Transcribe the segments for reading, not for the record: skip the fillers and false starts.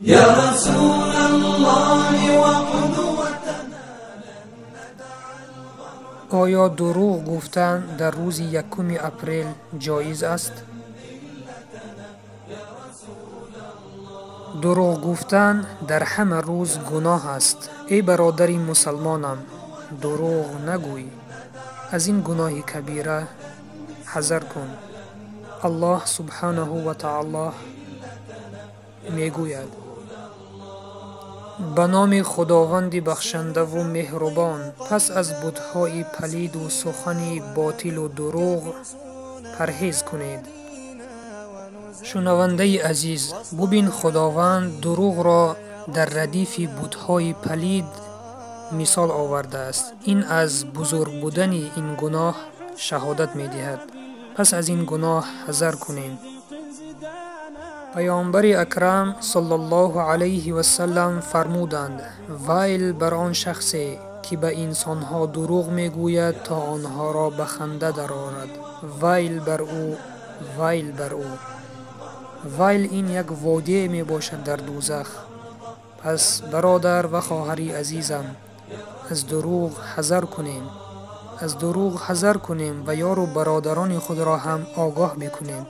يا رسول الله وقدوتنا. Оё дурӯғ гуфтан дар рӯзи 1 апрел ҷоиз аст? Дурӯғ гуфтан дар ҳама рӯз гуноҳ аст. Эй бародари мусалмонам, дурӯғ нагӯй. Аз ин гуноҳи кабира ҳазар кун. Аллоҳ субҳанаҳу ва таоло мегӯяд: ба номи Худованди бахшандаву меҳрубон, пас аз бутҳои палиду сухани ботилу дурӯғ парҳез кунед. Шунавандаи азиз, бубин, Худованд дурӯғро дар радифи бутҳои палид мисол овардааст. Ин аз бузург будани ин гуноҳ шаҳодат медиҳад. Пас аз ин гуноҳ ҳазар кунем. Паёмбари акрам саллаллоҳу алайҳи васаллам фармуданд: вайл бар он шахсе, ки ба инсонҳо дурӯғ мегӯяд, то онҳоро ба ханда дарорад. Вайл бар ӯ, вайл бар ӯ. Вайл ин як водие мебошад дар дӯзах. Пас бародар ва хоҳари азизам, аз дурӯғ ҳазар кунем. Аз дурӯғ ҳазар кунем ва ёру бародарони худро ҳам огоҳ бикунем.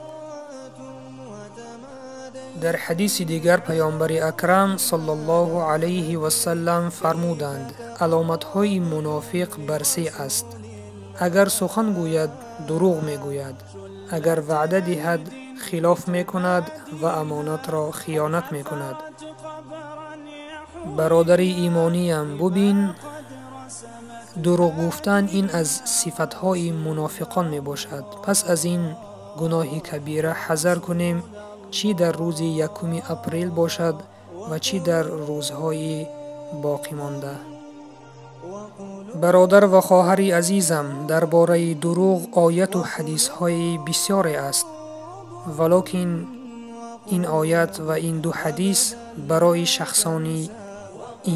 Дар ҳадиси дигар паёмбари акрам саллаллоҳу алайҳи васаллам фармуданд: аломатҳои мунофиқ бар се аст. Агар сухан гӯяд, дурӯғ мегӯяд. Агар ваъда диҳад, хилоф мекунад ва амонатро хиёнат мекунад. Бародари имониям, бубин, дурӯғ гуфтан ин аз сифатҳои мунофиқон мебошад. Пас аз ин гуноҳи кабира ҳазар кунем, чӣ дар рӯзи 1 апрел бошад ва чӣ дар рӯзҳои боқимонда. Бародар ва хоҳари азизам, дар бораи дурӯғ ояту ҳадисҳои бисёре аст, валокин ин оят ва ин ду ҳадис барои шахсони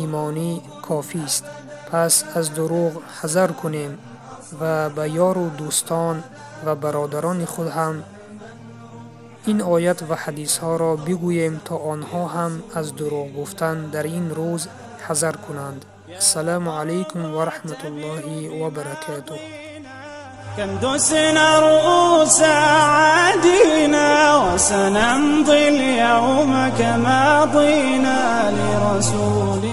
имонӣ кофист. Пас аз дурӯғ ҳазар кунем ва ба ёру дӯстон ва бародарони худ ҳам ин оят ва ҳадисҳоро бигӯем, то онҳо ҳам аз дурӯғ гуфтан дар ин рӯз ҳазар кунанд. Ассалому алайкум ва раҳматуллоҳи ва баракатуҳ. كم دسنا رؤوس عادينا وسنمضي اليوم كما مضينا لرسول